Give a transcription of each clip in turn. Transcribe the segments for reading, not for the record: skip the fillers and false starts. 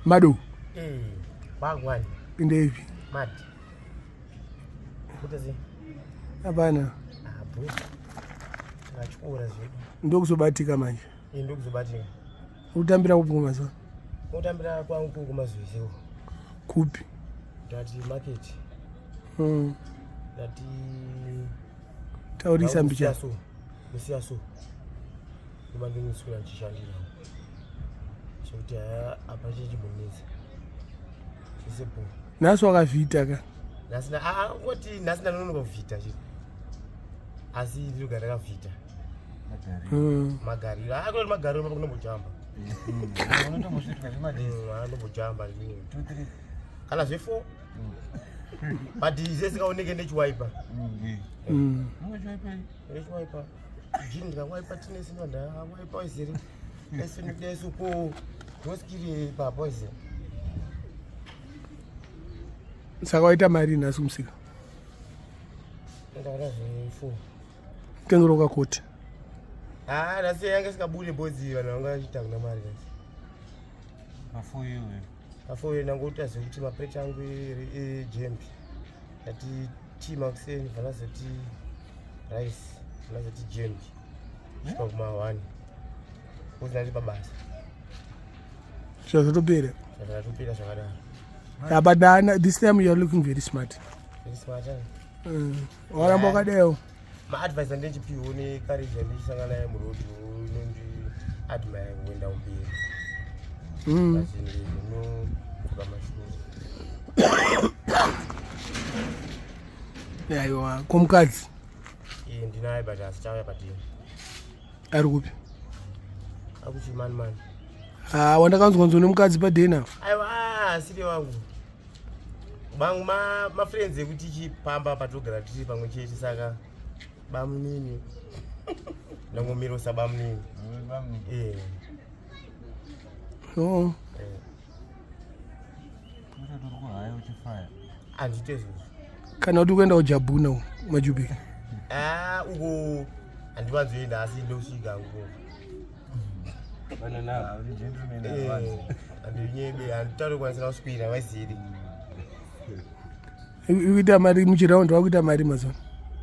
Mado. Eh, wagwan. Ndeipi? Mad. Kuta sei? Hapana. Ah, bro. Takachikora zvedu. Ndokuzobatika manje. Eh, ndokuzobatika. Utambira kupi kumazuva? Utambira kwangu kumazuva uko. Kupi? Ndati market. Ndati Taurisa mbicha. Musiya so. Kuba ndinoswera ndichishandira. Zvekuti haya apa chichimbonetsa. Zvese bho. Nhasi wakavhita ka? Nhasi na ah ngoti nhasi ndanonoka kuvhita chete. Asi ndinogara ndakavhita. Magariro. Ah kunoti magariro papa kunombojamba. Unotombosvitwa zvemadesi. Anombojamba. 2 3. Kana zve 4. But zvesingaoneke ndechiwaipa. Ndechiwaipa. Jini ndikawaipa tine simba ndawaipa izere. Ese ndesu ko ndoskiri ipapo izere. Saka waita mari nhasi kumusika? Ndakaita zve 4. Tengero kakoti. Ah, nhasi yanga isikabude bozi vanhu vanga vachiita kuna mari nhasi. Mafuyo. Mafuyo ndangoita zvekuti mapreti angu ejembi. Ndati tea makuseni vanazoti rice vanazoti jembi. Svika kuma 1. Bozi ndati pabasa. Zvazvatopera. Zvazvatopera zvakadaro. Yeah, but this time you are looking very smart. Very smart. Eh? Waramba wakadaiwo. Maadvice andichipiwo necourage andichisangana naye muroad unondi admire kuenda kumberi. Pazvinhu zvinokupa mashure. Aiwa, ko mukadzi? Eh, ndinaye but asichauya padini. Ari kupi? Akuchimani mani. Ah, wandakanzwa nzwa nemukadzi padeni apa. Aiwa, asiri wangu. Bangu ma ma friends ekuti chipamba patogara tiri pamwe chete saka bamunini. Ndangomira bamunini. Bamunini. Eh. Oh. Eh. Handite izvozvo. Kana kuti kuenda kujabhuna uko majubiki. Ah, uko handiwanzoenda asi ndosvika uko. Handinyebe, handitauri kwanisa kuswira vaiziri. Ikuita mari muchiraundi wakuita mari mazuva.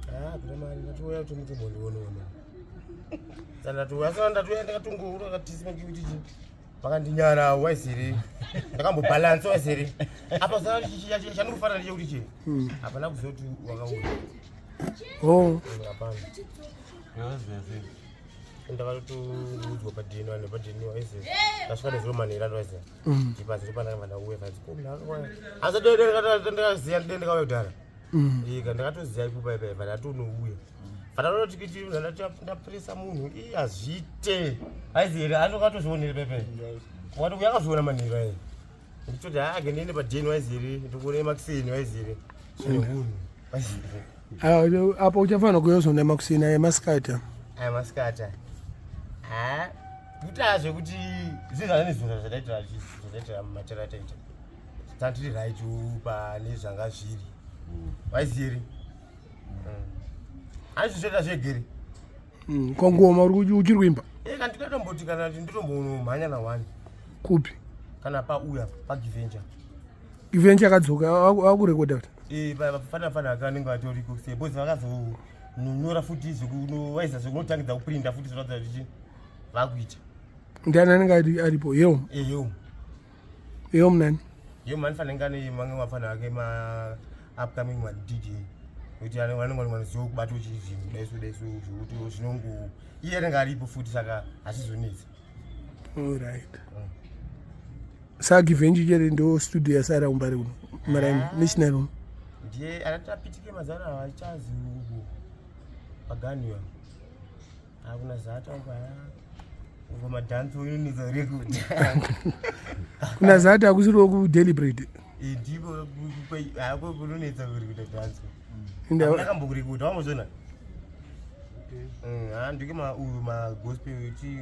Ah, kuita mari ndatouya kuti mutombondionaona. Saka ndatouya saka ndatouya ndakatongouya katisima kuti chii. Vakandinyara waiziri. Ndakambobhalansa waiziri. Apa saka chandikufanira ndechekuti chii? Hapana kuziva kuti wakauya. Oh. Hapana. Ndakatoudzwa padheni vanhu padheni waiziri. Ndasvika nezuro manheru anhu waiziri. Ndipazi ndopandakabva ndauya kanzi ko munhu akauya. Asi ndakaziya ndakauya kudhara. Ika ndakatoziya ipo paipa ipa ndatonouya. Fanana kuti ndapresa munhu iye hazviite. Aizi anokatozvionera pepe. Wati uyakazviona manheru aye. Nditoti haa ke ndiende padheni waiziri ndikuone makuseni waiziri. Zvine hunhu waiziri. Ah, apa uchafanira kuyozonda makuseni aya masikati. Aya masikati. Ah, kutaa zvekuti zvinhu zvanezuro zvataitira zvataitira matera taita. Tandiri right pane zvanga zviri. Waiziri. Hanzi zvoita zvegere. Ko ngoma uri uchiri kuimba? Eh, kana ndikatomboti kana nditombomhanya na one. Kupi? Kana pauya pa Giventure. Giventure akadzoka akurekoda kuti? Eh, fana fana akanenge atoriko se boys vakazonyora futi zvekuno waiza zvekunotangidza kuprinda futi zvinoratidza kuti vakuita. Ndiani anenge aripo? Yeo. Eh, Yeo. Yeo munani? Yeo mani fanenge ane mamwe mafana ake ma upcoming ma DJ. Kuti anenge vanoziva kubata zvinhu daiso daiso zvekuti zvinongo iye anenge aripo futi saka hazvizonetsi. All right. Saka Givenji chete ndo studio yasara kumbare kuno. Maraini national room. Ndiye anatapitike mazana achazi uko paganiwa. Hakuna zata uko uko madhanso inonetsa record. Kuna zata hakusiriwo ku deliberate. Ndiko hako kunonetsa kurikuta dhanso. Inda Ndakambokurikuta wambozviona? Ha ndike ma uyu ma gospel kuti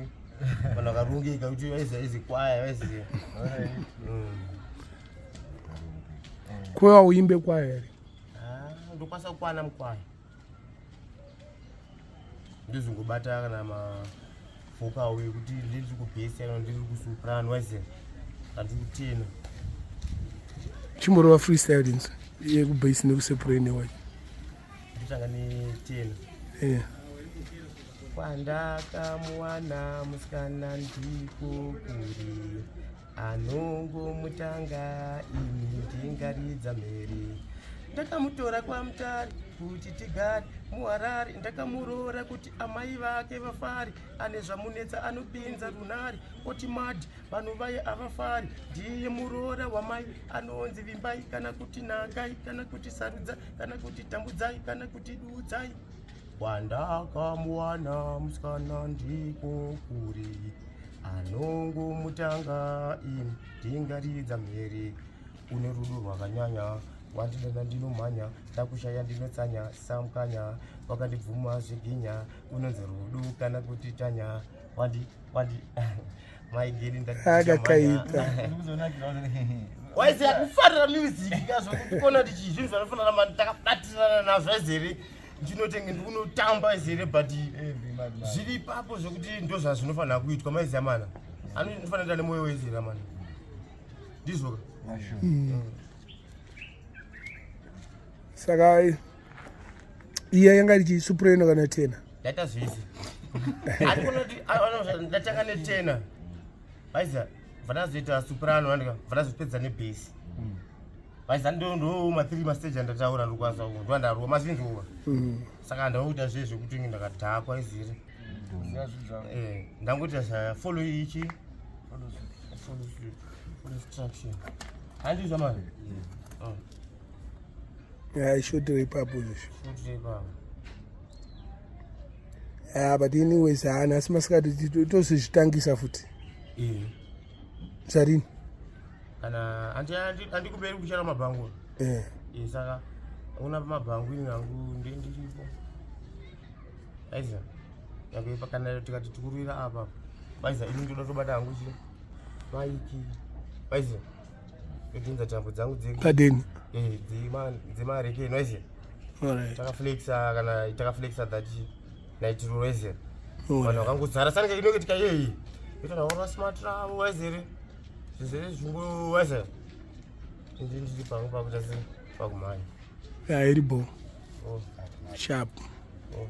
vanhu vakarongeka kuti vaiziva izi kwaya vaiziva. Kwewa uimbe kwaya here? Ah, ndokwanisa kukwana mukwaya. Ndizongobata kana ma vocal ekuti ndiri kubhesi kana ndiri kusoprano waiziva. Handikutena. Chimborova freestyle inzwe yekubase nekuseprene wacho. Ndotanga netena. Yeah. Kwandakamuwana musikana ndiko kuri anongomutanga ini ndingaridza mhere. Ndakamutora kwaMutare kuti tigare muHarare, ndakamuroora kuti amai vake vafare. Ane zvamunetsa anopinza runhare oti madhi vanhu vaye avafari. Ndiye muroora wamai anonzi Vimbai kana kuti Nakai kana kuti Sarudza kana kuti Tambudzai kana kuti Dudzai. Kwandakamuwana musikana ndiko kuri anongomutanga ini ndingaridza mhere. Une rudo rwakanyanya wandidana ndinomhanya ndakushaya ndinotsanya samukanya wakandibvuma zveginya unonzi rudo kana kuti tanya wandi wandi maigeri. Akakaipa. Waiziya kufarira music kazvokuti kona kuti zvinhu zvanofanira mani takabatirana nazvo aizere ndinotenge ndikunotamba aizere, but zviri ipapo zvekuti ndo zvazvinofanira kuitwa. Maiziya mana anofanira kuita nemwoyo wezera mana, ndizvoka. Saka iya yanga iri chisoprano kana tenor? Ndaita zvese. Ndatanga netenor, vaiziya, bva soprano, andika bva ndazopedza nebass, vaiziya. Ndo ma3 mastage andataura ndokwanisa ndoandaruwa mazvinzwa. Saka ndakuita zve zvekuti ndakadhakwa iziri. Ndangoita zva follow ichi, follow suit, follow instruction, handizvo mani? Yaishotera ipapo izvo. Shotire ipapo. Ah, but anyways, haa, nhasi masikati tozozvitangisa futi. Zvarini? Kana handikumberi kuchara mabhangu. Saka una mabhangu ini hangu ndiripo aiza yakuipa kana tikati tikurwira apa, vaiza, ini ndoda tobata hangu chi maiki, vaiza, ndodhonza tambo dzangu Padeni. Dzemarekeni, vaiza. Takaflexa kana takaflexa that night ro, vaiza, vanhu vakangodzara sanike inenge tikayei itonaura smart ravo, vaizere zvizere zvingo, vaiza, ndiri pangu pakuita se pakumhanya. Ya, iri bo. Oh. Sharp. Oh.